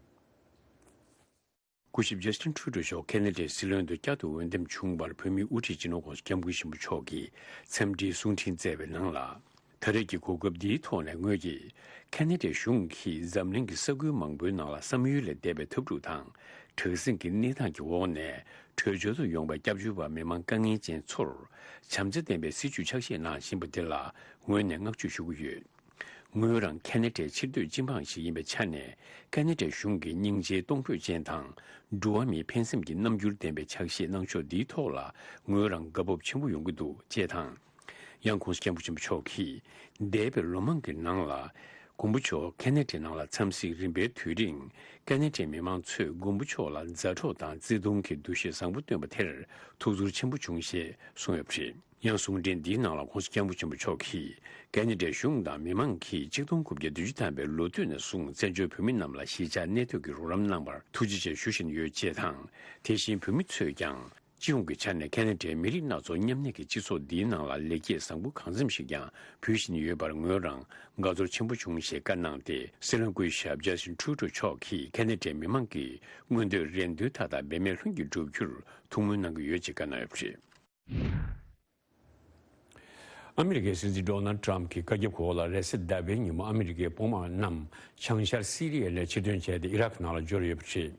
སྐུ་ཞབས་ཇ་སི་ཊིན་ཁྲུ་ཌོ་མཆོག་ཁེ་ན་ཌའི་སྲིད་བློན་དུ་བསྐྱར་དུ་འོས་འདེམས་བྱུང་བར། བོད་མིའི་དབུ་ཁྲིད་སྤྱི་ནོར་༸གོང་ས་༸སྐྱབས་མགོན་ཆེན་པོ་མཆོག་གིས་འཚམས་འདྲིའི་གསུང་འཕྲིན་བསྩལ་བའི་ནང་ལ། ད་རེས་ཀྱི་གོ་སྐབས་འདིའི་ཐོག་ནས་ངོས་ཀྱིས། ཁེ་ན་ཌའི་གཞུང་གིས་འཛམ་གླིང་གི་ས་ཁུལ་མང་པོའི་ནང་ལ་བསམ་ཡུལ་ལས་འདས་པའི་འཐབ་འཁྲུག་དང་། དྲག་ཟིང་གི་གནས་སྟངས་ཀྱི་འོག་ནས་བྲོས་བྱོལ་དུ་ཡོང་བའི་སྐྱབས་བཅོལ་བ་མི་མང་དཀའ་ངལ་ཅན་ཚོར། བྱམས་བརྩེ་ལྡན་པའི་སྲིད་བྱུས་ཕྱག་བཞེས་གནང་བཞིན་པ་འདི་ལ་ངོས་ནས་བསྔགས་བརྗོད་ཞུ་གི་ཡོད། ངོས་རང་ཁེ་ན་ཌའི་ཕྱིར་སྡོད་སྤྱི་འབངས་ཤིག་ཡིན་པའི་ཆ་ནས། ཁེ་ན་ཌའི་གཞུང་གི་སྙིང་རྗེའི་གཏོང་ཕོད་ཅན་དང་། འགྲོ་བ་མིའི་ཕན་སེམས་ཀྱི་རྣམ་འགྱུར་ལྡན་པའི་ཕྱག་བཞེས་གནང་ཕྱོགས་འདིའི་ཐོག་ལ་ངོས་རང་དགའ་སྤོབས་ཆེན་པོ་ཡོང་གི་འདུག་ཅེས་དང་། ཡང་༸གོང་ས་༸སྐྱབས་མགོན་ཆེན་པོ་མཆོག་གིས་འདས་པའི་ལོ་མང་གི་ནང་ལ། མགོན་པོ་མཆོག་ཁེ་ན་ཌའི་ནང་ལ་འཚམས་གཟིགས་རིམ་པའི་དུས་རིང་། ཁེ་ན་ཌའི་མི་མང་ཚོས་མགོན་པོ་མཆོག་ལ་མཛའ་གྲོགས་དང་བརྩེ་གདུང་གི་འདུ་ཤེས་བཟང་པོ་བཏོན་པ་དེར་ཐུགས་ཚོར་ཆེན་པོ་བྱུང་ཞེས་གསུངས་ཡོད་པ་རེད། ཡང་གསུང་འཕྲིན་འདིའི་ནང་ལ་༸གོང་ས་༸སྐྱབས་མགོན་ཆེན་པོ་མཆོག་གིས། ཁེ་ན་ཌའི་གཞུང་དང་མི་མང་གིས་ཆིག་སྟོང་དགུ་བརྒྱ་བདུན་ཅུ་ཐམ་པའི་ལོ་དུས་ནས་བཟུང་བཙན་བྱོལ་བོད་མི་རྣམས་ལ་གཞིས་ཆགས་གནས་སྡོད་ཀྱི་རོགས་རམ་གནང་བར་ཐུགས་རྗེ་ཆེ་ཞུ་བཞིན་ཡོད་ཅེས་དང་། དེ་བཞིན་བོད་མི་ཚོས་ཀྱང་། སྤྱི་ཡོངས་ཀྱི་ཆ་ནས་ཁེ་ན་ཌའི་མི་རིགས་སྣ་ཚོགས་མཉམ་གནས་ཀྱི་སྤྱི་ཚོགས་འདིའི་ནང་ལ་ལེགས་སྐྱེས་བཟང་པོ་གང་འཚམ་ཞིག་ཀྱང་ཕུལ་བཞིན་ཡོད་པར་ངོས་རང་དགའ་ཚོར་ཆེན་པོ་བྱུང་ཞེས་བཀའ་གནང་སྟེ། སྲིད་བློན་སྐུ་ཞབས་ཇ་སི་ཊིན་ཁྲུ་ཌོ་མཆོག་གིས་ཁེ་ན་ཌའི་མི་མང་གི་མངོན་འདོད་རེ་འདུན་མཐའ་དག་འབད་མེད་ལྷུན་གྱིས་འགྲུབ་རྒྱུར་ཐུགས་སྨོན་གནང་གི་ཡོད་ཅེས་བཀའ་གནང་ཡོད་པ་རེད། ཨ་མི་རི་ཀའི་སྲིད་འཛིན་ཌོ་ནལ་ཌི་ཊརམ་ཕི་གྱི་བཀའ་ཁྱབ་འོག་ལ། རེས་གཟའ་ཟླ་བའི་ཉིན་མོ་ཨ་མི་རི་ཀའི་དཔུང་དམག་རྣམས་བྱང་ཤར་སི་རི་ཡ་ནས་ཕྱིར་ཐོན་བྱས་ཏེ་ཨི་རག་ནང་ལ་འབྱོར་ཡོད་པ་རེད།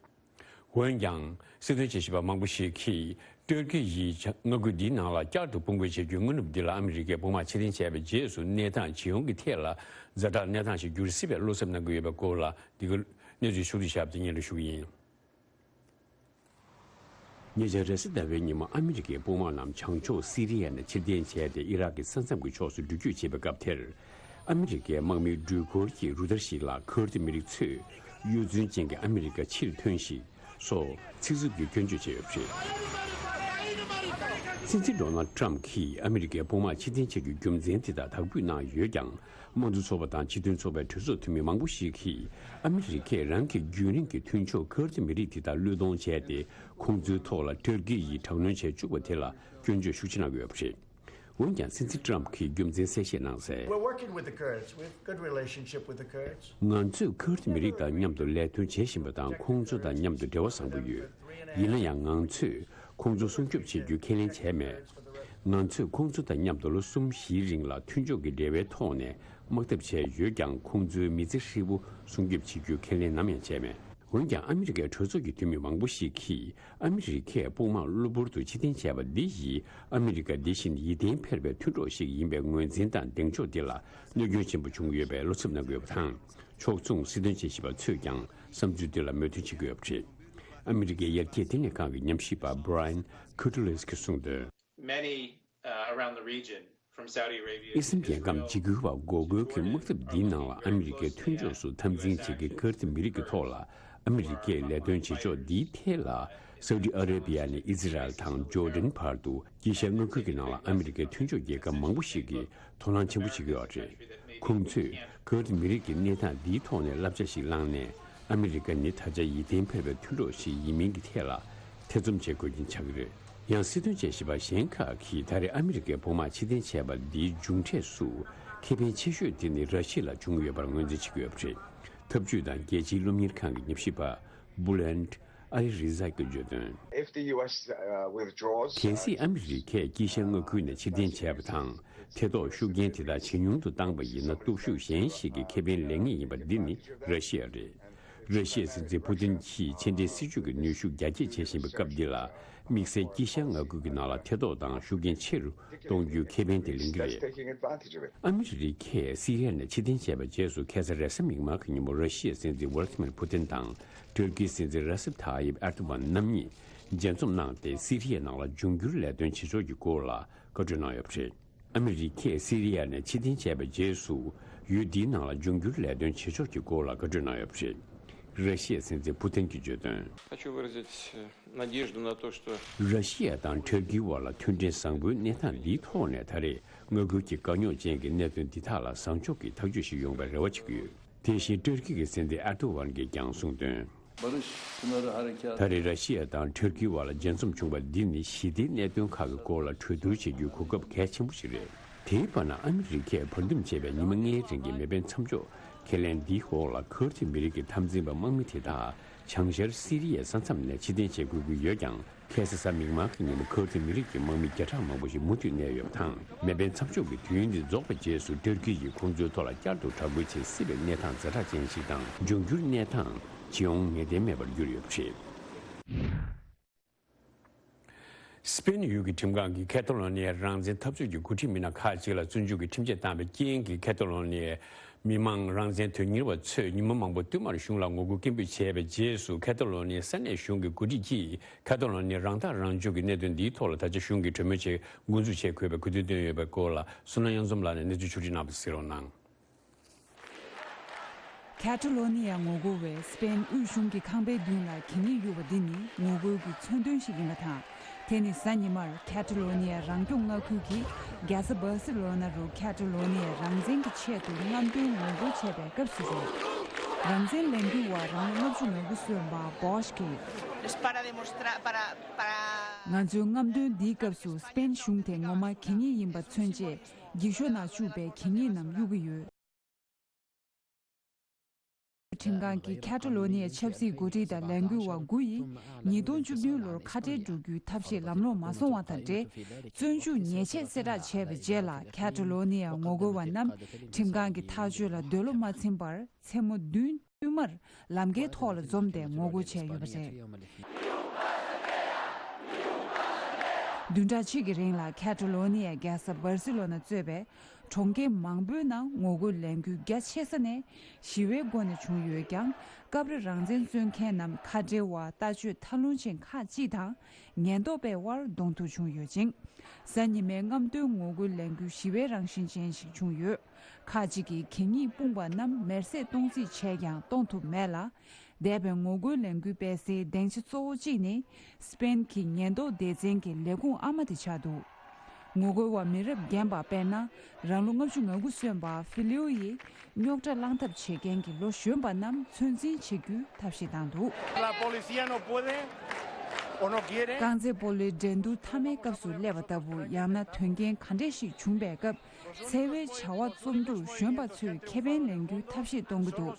འོན་ཀྱང་། སྲིད་དོན་དཔྱད་ཞིབ་པ་མང་པོ་ཞིག་གིས། ཏུར་ཀི་ཡིས་མངའ་ཁུལ་འདིའི་ནང་ལ་བསྐྱར་དུ་དཔུང་འགོད་བྱེད་རྒྱུའི་སྔ་ནུབ་འདི་ལ་ཨ་མི་རི་ཀའི་དཔུང་དམག་ཕྱིར་འཐེན་བྱས་པའི་རྗེས་སུ། གནས་སྟངས་ཇི་ཡོང་གི་ཐད་ལ་ཛ་དྲག་གནས་སྟངས་ཤིག་འགྱུར་སྲིད་པའི་བློ་འཚབ་གནང་གི་ཡོད་པའི་སྐོར་ལ། འདི་ག་གནས་ཚུལ་ཕྱོགས་བསྡུས་བཞག་པ་དེ་སྙན་སྒྲོན་ཞུ་གི་ཡིན། ཉེ་ཆར་རེས་གཟའ་ཟླ་བའི་ཉིན་མོ་ཨ་མི་རི་ཀའི་དཔུང་དམག་རྣམས་བྱང་ཕྱོགས་སི་རི་ཡ་ནས་ཕྱིར་འཐེན་བྱས་ཏེ་ཨི་རག་གི་ས་མཚམས་ཀྱི་ཕྱོགས་སུ་འགྲུལ་སྐྱོད་བྱེད་པའི་སྐབས་དེར། ཨ་མི་རི་ཀའི་དམག་མིའི་འགྲུལ་འཁོར་གྱི་རུ་སྟར་ཞིག་ལ་ཁུར་ཏི་མི་རིགས་ཚོས་གཡོ་རྫུན་ཅན་གྱི་ཨ་མི་རི་ཀ་ཕྱིར་ཐོན་ཞིག་སོགས་ཚིག་རྩུབ་ཀྱི་སྐྱོན་བརྗོད་བྱས་ཡོད་པ་རེད། སྲིད་འཛིན་ཌོ་ནལ་ཌི་ཊརམ་གྱིས་ཨ་མི་རི་ཀའི་དཔུང་དམག་ཕྱིར་འཐེན་བྱ་རྒྱུའི་རྒྱུ་མཚན་དེ་དག་དག་འབུལ་གནང་ཡོད་ཀྱང་། དམངས་གཙོ་ཚོགས་པ་དང་སྤྱི་མཐུན་ཚོགས་པའི་གྲོས་ཚོགས་འཐུས་མི་མང་པོ་ཞིག་གིས། ཨ་མི་རི་ཀས་རང་གི་རྒྱུན་རིང་གི་མཐུན་ཕྱོགས་ཁུར་ཏི་མི་རིགས་དེ་དག་བློས་གཏོང་བྱས་ཏེ། ཁོང་ཚོའི་ཐོག་ལ་ཏུར་ཀི་ཡིས་དྲག་གནོན་བྱས་བཅུག་པ་དེ་ལ་སྐྱོན་བརྗོད་ཤུགས་ཆེ་གནང་གི་ཡོད་པ་རེད། འོན་ཀྱང་། སྲིད་འཛིན་ཊརམ་གྱིས་རྒྱུ་མཚན་གསལ་བཤད་གནང་གསལ། We're working with the Kurds. We have good relationship with the Kurds. ང་ཚོས་ཁུར་ཏི་མི་རིགས་དང་མཉམ་དུ་ལས་དོན་བྱེད་བཞིན་པ་དང་། ཁོང་ཚོ་དང་མཉམ་དུ་འབྲེལ་བ་བཟང་པོ་ཡོད། ཡིན་ན་ཡང་། ང་ཚོས་ཁོང་ཚོ་སྲུང་སྐྱོབ་བྱེད་རྒྱུའི་ཁས་ལེན་བྱས་མེད། ང་ཚོས་ཁོང་ཚོ་དང་མཉམ་དུ་ལོ་གསུམ་བཞིའི་རིང་ལ་མཐུན་ཕྱོགས་ཀྱི་འབྲེལ་བའི་ཐོག་ནས་དམག་འཐབ་བྱས་ཡོད་ཀྱང་། ཁོང་ཚོའི་མི་ཚེ་ཧྲིལ་པོ་སྲུང་སྐྱོབ་བྱེད་རྒྱུའི་ཁས་ལེན་ནམ་ཡང་བྱས་མེད། འོན་ཀྱང་། ཨ་མི་རི་ཀའི་གྲོས་ཚོགས་ཀྱི་འཐུས་མི་མང་པོ་ཞིག་གིས། ཨ་མི་རི་ཀས་དཔུང་དམག་གློ་བུར་དུ་ཕྱིར་འཐེན་བྱས་པ་འདི་ཡིས། ཨ་མི་རི་ཀ་འདི་བཞིན་ཡིད་བརྟན་འཕེར་བའི་མཐུན་གྲོགས་ཤིག་ཡིན་པའི་ངོས་འཛིན་དང་གདེང་འཇོག་འདི་ལ་གནོད་སྐྱོན་ཆེན་པོ་བྱུང་ཡོད་པའི་བློ་འཚབ་གནང་གི་ཡོད་པ་དང་། ཕྱོགས་མཚུངས་སྲིད་དོན་དཔྱད་ཞིབ་པ་ཚོས་ཀྱང་བསམ་ཚུལ་འདི་ལ་མོས་མཐུན་བྱེད་ཀྱི་ཡོད་པ་རེད། ཨ་མི་རི་ཀའི་ཡར་རྒྱས་ལྟེ་གནས་ཁང་གི་ཉམས་ཞིབ་པ་Brian Katulis གྱིས་གསུངས་དོན། Many, uh, around the region, from Saudi Arabia to Israel, ཨི་སི་རན་རྒྱལ་ཁམས་འཇིགས་སྐུལ་བ་འགོག་རྒོལ་གྱི་དམག་འཐབ་འདིའི་ནང་ལ་ཨ་མི་རི་ཀའི་མཐུན་ཕྱོགས་སུ་འཐབ་འཛིང་བྱེད་མཁན་ཁུར་ཏི་མི་རིགས་ཀྱི་ཐོག་ལ། ཨ་མི་རི་ཀས་ལས་དོན་བྱེད་ཕྱོགས་འདིའི་ཐད་ལ། སའུ་ཏི་ཨ་རེ་བི་ཡ་ནས་ཨི་ཛི་རལ་དང་ཇོར་ཌན་བར་དུ་དཀྱིལ་ཤར་མངའ་ཁུལ་གྱི་ནང་ལ་ཨ་མི་རི་ཀའི་མཐུན་ཕྱོགས་རྒྱལ་ཁབ་མང་པོ་ཞིག་གིས་དོ་སྣང་ཆེན་པོ་བྱེད་ཀྱི་ཡོད་རེད། ཁོང་ཚོས་ཁུར་ཏི་མི་རིགས་ཀྱི་གནས་སྟངས་འདིའི་ཐོག་ནས་བསླབ་བྱ་ཞིག་བླངས་ནས། ཨ་མི་རི་ཀ་ནི་ད་ཆ་ཡིད་བརྟན་འཕེར་བའི་མཐུན་གྲོགས་ཤིག་ཡིན་མིན་གྱི་ཐད་ལ་ཐེ་ཚོམ་བྱེད་དགོས་ཀྱིན་ཆགས་ཀྱི་རེད། ཡང་། སྲིད་དོན་དཔྱད་ཞིབ་པ་གཞན་ཁག་གིས་ད་རེས་ཨ་མི་རི་ཀའི་དཔུང་དམག་ཕྱིར་འཐེན་བྱས་པ་འདིའི་མཇུག་འབྲས་སུ། ཁེ་ཕན་ཆེ་ཤོས་དེ་ནི་ར་ཤི་ཡ་ལ་བྱུང་ཡོད་པར་ངོས་འཛིན་བྱེད་ཀྱི་ཡོད་པ་རེད། འཐབ་ཇུས་དང་རྒྱལ་སྤྱིའི་སློབ་གཉེར་ཁང་གི་ཉམས་ཞིབ་པ་Bulent Alireza གིས་བརྗོད་དོན། If the U S, uh, withdraws, གལ་སྲིད་ཨ་མི་རི་ཀས་དཀྱིལ་ཤར་མངའ་ཁུལ་ནས་ཕྱིར་འཐེན་བྱས་པ་དང་། ཐེ་གཏོགས་ཤུགས་རྐྱེན་དེ་དག་ཇེ་ཉུང་དུ་བཏང་པ་ཡིན་ན། སྟོབས་ཤུགས་གཞན་ཞིག་གི་ཁེ་ཕན་ལེན་ངེས་ཡིན་པ་འདི་ནི་ར་ཤི་ཡ་རེད། ར་ཤི་ཡའི་སྲིད་འཛིན་ཕུ་ཏིན་གྱིས་ཕྱི་འབྲེལ་སྲིད་ཇུས་ཀྱི་ནུས་ཤུགས་རྒྱ་སྐྱེད་བྱེད་བཞིན་པའི་སྐབས་འདི་ལ། དམིགས་བསལ་དཀྱིལ་ཤར་མངའ་ཁུལ་གྱི་ནང་ལ་ཐེ་གཏོགས་དང་ཤུགས་རྐྱེན་ཆེ་རུ་གཏོང་རྒྱུའི་ཁེ་ཕན་དེ་ལེན་གྱི་རེད། ཨ་མི་རི་ཀས་སི་རི་ཡ་ནས་ཕྱིར་འཐེན་བྱས་པའི་རྗེས་སུ། ཁ་སང་རེས་གཟའ་མིག་དམར་གྱི་ཉིན་མོ་ར་ཤི་ཡའི་སྲིད་འཛིན་ཝ་ལ་ཏི་མིར་ཕུ་ཏིན་དང་ཊུར་ཀིའི་སྲིད་འཛིན་ར་སེབ་ཐ་ཡིབ་ཨེར་ཏོ་ཝན་རྣམ་གཉིས་མཇལ་འཛོམས་གནང་སྟེ། སི་རི་ཡའི་ནང་ལ་འབྱུང་འགྱུར་ལས་དོན་བྱེད་ཕྱོགས་ཀྱི་སྐོར་ལ་བཀའ་གྲོས་གནང་ཡོད་པ་རེད། ཨ་མི་རི་ཀས་སི་རི་ཡ་ནས་ཕྱིར་འཐེན་བྱས་པའི་རྗེས་སུ། ཡུལ་འདིའི་ནང་ལ་འབྱུང་འགྱུར་ལས་དོན་བྱེད་ཕྱོགས་ཀྱི་སྐོར་ལ་བཀའ་གྲོས་གནང་ཡོད་པ་རེད། ར་ཤི་ཡའི་སྲིད་འཛིན་ཕུ་ཏིན་གྱིས་བརྗོད་དོན། Хочу выразить, э, надежду на то, что ར་ཤི་ཡ་དང་ཊུར་ཀིའི་དབར་ལ་མཐུན་སྒྲིལ་བཟང་པོའི་གནས་སྟངས་འདིའི་ཐོག་ནས། ད་རེས་མངའ་ཁུལ་གྱི་དཀའ་རྙོག་ཅན་གྱི་གནད་དོན་འདི་དག་ལ་བཟང་ཕྱོགས་ཀྱི་ཐག་གཅོད་ཞིག་ཡོང་བའི་རེ་བ་བྱེད་ཀྱི་ཡོད། དེ་བཞིན་ཊུར་ཀི་གི་སྲིད་འཛིན་ཨེར་ཏོ་ཝན་གྱིས་ཀྱང་གསུངས་དོན། Barış Pınarı Harekatı ད་རེས་ར་ཤི་ཡ་དང་ཊུར་ཀིའི་དབར་ལ་མཇལ་འཛོམས་བྱུང་བ་འདི་ནི་ཞི་བདེའི་གནད་དོན་ཁག་གི་སྐོར་ལ་གྲོས་བསྡུར་བྱེད་རྒྱུའི་གོ་སྐབས་གལ་ཆེན་པོ་ཞིག་རེད། དེའི་བར་ན། ཨ་མི་རི་ཀས་བར་འདུམ་བྱས་པའི་ཉི་མ་ལྔའི་རིང་གི་མེ་འཕེན་མཚམས་འཇོག་ཁས་ལེན་འདིའི་འོག་ལ། ཁུར་ཐི་མི་རིགས་ཀྱི་འཐབ་འཛིང་པ་དམག་མི་དེ་དག་བྱང་ཤར་སི་རི་ཡའི་ས་མཚམས་ནས་ཕྱིར་འཐེན་བྱེད་དགོས་ཀྱི་ཡོད་ཀྱང་། ཁ་སང་གཟའ་མིག་དམར་གྱི་ཉིན་མོ་ཁུར་ཐི་མི་རིགས་ཀྱི་དམག་མི་བརྒྱ་ཕྲག་མང་པོ་ཞིག་མུ་མཐུད་གནས་ཡོད་པ་དང་། མེ་འཕེན་མཚམས་འཇོག་གི་དུས་ཡུན་འདི་རྫོགས་པའི་རྗེས་སུ། ཊུར་ཀི་ཡིས་ཁོང་ཚོའི་ཐོག་ལ་བསྐྱར་དུ་དྲག་རྒོལ་བྱེད་སྲིད་པའི་གནས་སྟངས་ཛ་དྲག་ཅན་ཞིག་དང་། འབྱུང་འགྱུར་གནས་སྟངས་ཇི་ཡོང་ངེས་གཏན་མེད་པར་གྱུར་ཡོད་པ་རེད། སི་པེན་ཡུལ་གྱི་ཁྲིམས་ཁང་གིས་ཁ་ཐ་ལོ་ནི་ཡའི་རང་བཙན་འཐབ་རྩོད་ཀྱི་འགོ་ཁྲིད་མི་སྣ་ཁག་ཅིག་ལ་བཙོན་འཇུག་གི་ཁྲིམས་ཆད་བཏང་བའི་རྐྱེན་གྱིས། ཁ་ཐ་ལོ་ནི་ཡའི་མི་མང་རང་བཙན་དོན་གཉེར་བ་ཚོས་ཉིན་མོ་མང་པོ་བསྟུད་མར་གཞུང་ལ་ངོ་རྒོལ་སྐད་འབོད་བྱས་པའི་རྗེས་སུ། ཁ་ཐ་ལོ་ནི་ཡའི་ས་གནས་གཞུང་གི་འགོ་ཁྲིད་ཀྱིས་ཁ་ཐ་ལོ་ནི་ཡའི་རང་ཐག་རང་གཅོད་ཀྱི་གནད་དོན་འདིའི་ཐོག་ལ་ད་ཆ་གཞུང་གིས་གྲོས་མོལ་ཆེད་འགོ་འཛུགས་བྱེད་དགོས་པའི་གོ་སྐབས་བཏོན་ཡོད་པའི་སྐོར་ལ། བསོད་ནམས་གཡང་འཛོམས་ལགས་ནས་གནས་ཚུལ་ཕྱོགས་སྒྲིག་གནང་བ་དང་གསན་རོགས་གནང་། ཁ་ཐ་ལོ་ནི་ཡ་ངོ་རྒོལ་བས་སི་པེན་དབུས་གཞུང་གི་ཁང་པའི་མདུན་ལ་གད་སྙིགས་གཡུགས་པ་འདི་ནི་ངོ་རྒོལ་གྱི་མཚོན་དོན་ཞིག་ཡིན་པ་དང་། དེ་ནི་གཟའ་ཉི་མར་ཁ་ཐ་ལོ་ནི་ཡ་རང་སྐྱོང་མངའ་ཁུལ་གྱི་རྒྱལ་ས་སྦར་སི་ལོ་ན་རུ་ཁ་ཐ་ལོ་ནི་ཡ་རང་བཙན་གྱི་ཆེད་དུ་རྔམ་སྟོན་ངོ་རྒོལ་བྱས་པའི་སྐབས་སུ་རེད། རང་བཙན་ལེན་རྒྱུ་བ་རང་ལོ་ལྔ་བཅུ་ང་དགུ་སོན་པ་བོཤ་གིས། Es para demostrar, para, para ང་ཚོའི་རྔམ་སྟོན་འདིའི་སྐབས་སུ་སི་པེན་གཞུང་དེ་ངོ་མ་གད་སྙིགས་ཡིན་པ་མཚོན་ཆེད། འགྱིག་ཤོག་ནང་བཅུག་པའི་གད་སྙིགས་རྣམས་གཡུག་གི་ཡོད། ཁྲིམས་ཁང་གིས་ཁ་ཐ་ལོ་ནི་ཡའི་ཆབ་སྲིད་འགོ་ཁྲིད་དང་ལས་འགུལ་བ་དགུ་ཡིས་ཉིས་སྟོང་བཅུ་བདུན་ལོར་ཁ་བྲལ་འགྲོ་རྒྱུའི་ཐབས་ཤེས་ལམ་ལྷོང་མ་སོང་བ་དང་འབྲེལ། བཙོན་འཇུག་ཉེས་ཆད་གསལ་བསྒྲགས་བྱས་པའི་རྗེས་ལ། ཁ་ཐ་ལོ་ནི་ཡའི་ངོ་རྒོལ་བ་རྣམས་ཁྲིམས་ཁང་གི་ཐག་གཅོད་ལ་འདོད་བློ་མ་ཚིམ་པར། མཚན་མོ་བདུན་བསྟུད་མར་ལམ་ཁའི་ཐོག་ལ་འཛོམས་ཏེ་ངོ་རྒོལ་བྱས་ཡོད་པ་རེད། བདུན་ཕྲག་གཅིག་གི་རིང་ལ་ཁ་ཐ་ལོ་ནི་ཡའི་རྒྱལ་ས་སྦར་སི་ལོ་ན་གཙོས་པའི་གྲོང་ཁྱེར་མང་པོའི་ནང་ངོ་རྒོལ་ལས་འགུལ་རྒྱ་ཆེ་ས་ནས་ཞི་བའི་སྒོ་ནས་བྱུང་ཡོད་ཀྱང་། སྐབས་རེ་རང་བཙན་རྩོད་མཁན་རྣམས་ཁ་བྲལ་བ། ལྟ་སྤྱོད་ཐབས་ལུང་ཅན་ཁག་ཅིག་དང་ཉེན་རྟོག་པའི་དབར་གདོང་ཐུག་བྱུང་ཡོད་ཅིང་། གཟའ་ཉི་མའི་རྔམ་སྟོན་ངོ་རྒོལ་ལས་འགུལ་ཞི་བའི་རང་བཞིན་ཅན་ཞིག་བྱུང་ཡོད། ཁག་ཅིག་གིས་གད་སྙིགས་སྤུངས་པ་རྣམས་མེར་སྲེག་གཏོང་རྩིས་བྱས་ཀྱང་གཏོང་ཐུབ་མེད་ལ། འདས་པའི་ངོ་རྒོལ་ལས་འགུལ་སྤེལ་སའི་སྡིངས་ཆ་གཙོ་བོ་གཅིག་ནི་སི་པེན་གྱི་ཉེན་རྟོག་སྡེ་ཚན་གྱི་ལས་ཁུངས་ཨ་མ་དེ་ཆགས་འདུག་ངོ་རྒོལ་བ་མི་རབས་རྒན་པ་དཔེར་ན། རང་ལོ་ལྔ་བཅུ་ང་དགུ་སོན་པ་ཧྥི་ལིའུ་ཡིས་རྙོག་དྲ་བསླང་ཐབས་བྱེད་མཁན་གྱི་ལོ་གཞོན་པ་རྣམས་ཚོད་འཛིན་བྱེད་རྒྱུའི་ཐབས་ཤེས་བཏང་འདུག La policía no puede o no quiere. རྐང་རྩེད་སྤོ་ལོའི་འགྲན་བསྡུར་མཐའ་མའི་སྐབས་སུ་སླེབས་པ་ལྟ་བུ། ཡང་ན་དོན་རྐྱེན་ག་འདྲས་ཤིག་བྱུང་པའི་སྐབས། འཚེ་བའི་བྱ་བ་རྩོམ་དུས་གཞོན་པ་ཚོས་ཁེ་ཕན་ལེན་རྒྱུའི་ཐབས་ཤེས་གཏོང་གི་འདུག་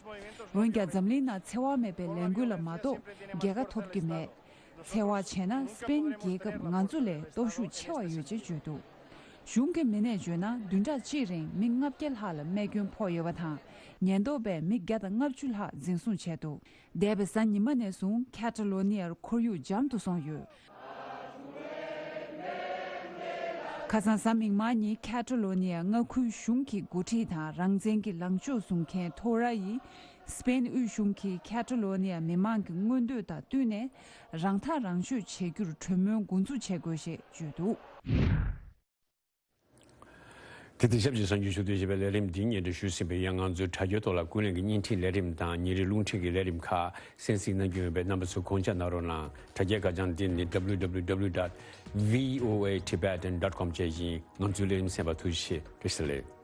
འོན་ཀྱང་འཛམ་གླིང་ནང་འཚེ་བ་མེད་པའི་ལས་འགུལ་ལ་མ་གཏོགས་རྒྱལ་ཁ་ཐོབ་ཀྱི་མེད། འཚེ་བ་བྱས་ན་སི་པེན་རྒྱལ་ཁབ་ང་ཚོ་ལས་སྟོབས་ཤུགས་ཆེ་བ་ཡོད་ཅེས་བརྗོད་འདུག་གཞུང་གི་མི་སྣས་བརྗོད་ན། བདུན་ཕྲག་གཅིག་རིང་མི་ལྔ་བརྒྱ་ལྷག་ལ་རྨས་སྐྱོན་ཕོག་ཡོད་པ་དང་། ཉེན་རྟོག་པས་མི་བརྒྱ་དང་ལྔ་བཅུ་ལྷག་འཛིན་བཟུང་བྱས་འདུག་འདས་པའི་གཟའ་ཉི་མ་ནས་བཟུང་ཁ་ཏ་ལོ་ནི་ཡར་ཁོར་ཡུག་འཇམ་དུ་སོང་ཡོད། ཁ་སང་གཟའ་མིག་དམར་ཉིན་ཁ་ཏ་ལོ་ནི་ཡ་མངའ་ཁུལ་གཞུང་གི་འགོ་ཁྲིད་དང་རང་བཙན་གྱི་ལངས་ཕྱོགས་བཟུང་མཁན་ཐོ་ར་ཡིས་སི་པེན་དབུས་གཞུང་གིས་ཁ་ཏ་ལོ་ནི་ཡ་མི་མང་གི་མངོན་འདོད་དང་བསྟུན་ནས་རང་ཐག་རང་གཅོད་བྱེད་རྒྱུར་གྲོས་མོལ་འགོ་འཛུགས་བྱེད་དགོས་ཞེས་བརྗོད་འདུག་དེ་དང་ཆབས་ཅིག་གསར་འགྱུར་ཞུ་འདོད་བྱེད་པའི་ལས་རིམ་འདི་སྙན་སྒྲོན་ཞུས་ཟིན་པའི་ཡང་ང་ཚོའི་དྲ་རྒྱའི་ཐོག་ལ་ཀུན་གླེང་གི་བརྙན་འཕྲིན་ལས་རིམ་དང་ཉིན་རེའི་རླུང་འཕྲིན་གྱི་ལས་རིམ་ཁག་གསན་གཟིགས་གནང་རྒྱུ་ཡོད་པས་རྣམ་པ་ཚོས་གོང་བཅག་གནང་རོགས་གནང་། དྲ་རྒྱའི་ཁ་བྱང་འདི་ནི་W W W dot V O A Tibetan dot com བཅས་ཡིན། ང་ཚོའི་ལས་རིམ་གསན་པར་ཐུགས་རྗེ་ཆེ། བཀྲ་ཤིས་བདེ་ལེགས།